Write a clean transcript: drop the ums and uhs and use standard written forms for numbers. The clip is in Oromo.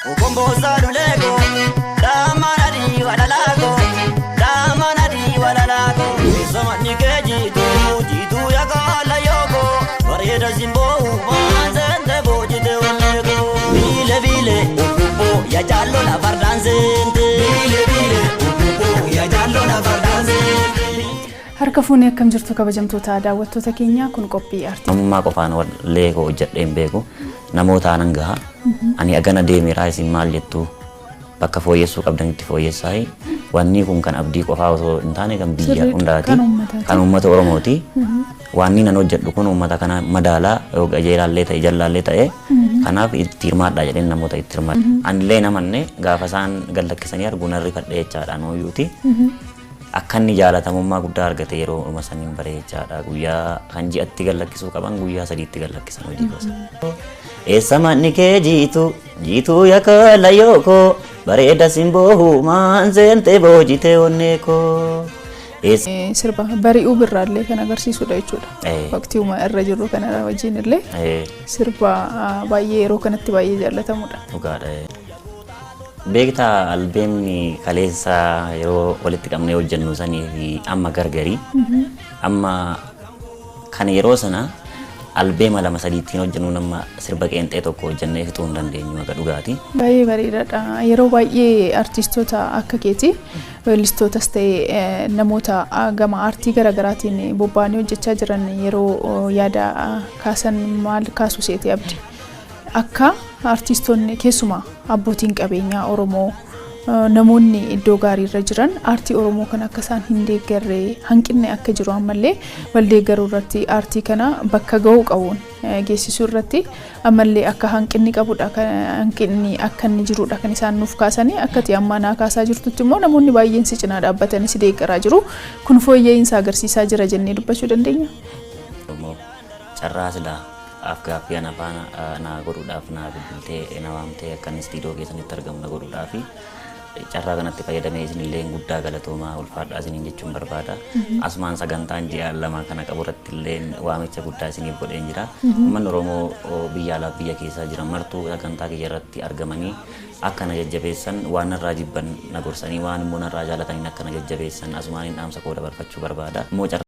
Okombosa luleko, damana di walalako, damana di walalako. Sama nike jitu, jitu ya kala yoko, bareeda simbo maanzente boojite onneko. Bile bile upupo ya jallo la fardaan seente. Bile bile upupo ya jallo la fardaan seente. Harka fuunee, akkam jirtu kabajamtoota daawwattoota keenya? Kun qophii aartii. Namummaa qofaan wallee koo hojjedhee hin beeku. Namoota anan gaha. Ani agana deemeeraa, isin maal jettu? Bakka fooyyessuu qabdanitti fooyyessaa. Wanni kun kan Abdii qofaa osoo hin taane kan biyya hundaati. Kan uummataati. Kan uummata Oromooti. Wanni nan hojjedhu kun uummata kana madaalaa, yoo qajeelaallee ta'e jallaallee ta'e, kanaaf itti hirmaadhaa jedheen namoota itti hirmaadha. Anillee namanne gaafa isaan gallakkisanii arguu nan rifadhe jechaadha nooyyuuti. Akka inni jaalatamummaa guddaa argate yeroo dhuma saniin bare jechaadha. Guyyaa kan ji'atti gallakkisuu qaban guyyaa 3tti gallakkisan hojii gosa. Eessa manni kee jiitu, jiituu yakala yookoo, bareeda simboo maan seente boojite onnee koo. Eessa Sirba bari'uu birraallee kan agarsiisudha jechuudha. Waqtiuma irra jirru kana wajjin illee sirba baay'ee yeroo kanatti baay'ee jaalatamudha. Dhugaadha. Beektaa, albeemni kaleessa yeroo walitti qabnee hojjennu sanii fi amma gargarii. Amma kan yeroo sana albeema lama sadiittiin hojjennu nama sirba qeenxee tokko hojjennee fixuu hin dandeenyu akka dhugaati. Baay'ee bareedaadha. Yeroo baay'ee artistoota akka keeti, weellistootas ta'e namoota gama aartii garaagaraatiin bobba'anii hojjechaa jiran, yeroo yaada kaasan maal kaasu seeti, Abdi? Akka artistoonni, keessumaa abbootiin qabeenyaa Oromoo, namoonni iddoo gaariirra jiran aartii Oromoo kana akka isaan hin deeggarre, hanqinni akka jiru, ammallee wal deeggaruu irratti, aartii kana bakka ga'uu qabuun geessisuu irratti ammallee akka hanqinni qabudha, hanqinni akka inni jirudha kan isaan nuuf kaasanii. Akka ati ammaa naa kaasaa jirtutti immoo namoonni baay'een si cinaa dhaabbatanii si deeggaraa jiru. Kun fooyya'insa agarsiisaa jira jennee dubbachuu dandeenya. Carraa silaa af gaaffii ana faana naa godhuudhaaf naa bilbiltee na waamtee akka inni istiidiyoo keessanitti argamu na godhuudhaafi carraa kanatti fayyadamee isinillee guddaa galatoomaa, ulfaadhaa isiniin jechuun barbaada. Asumaan sagantaan ji'a 2 kana qabu irratti illee waamicha guddaa isiniif godheen jira. Uummanni Oromoo biyya alaaf biyya keessaa jiran martuu sagantaa kiyya irratti argamanii akka na jajjabeessan, waan narraa jibban na gorsanii, waan immoo narraa jaalataniin akka na jajjabeessan asumaan dhaamsa koo dabarfachuu barbaada. Immoo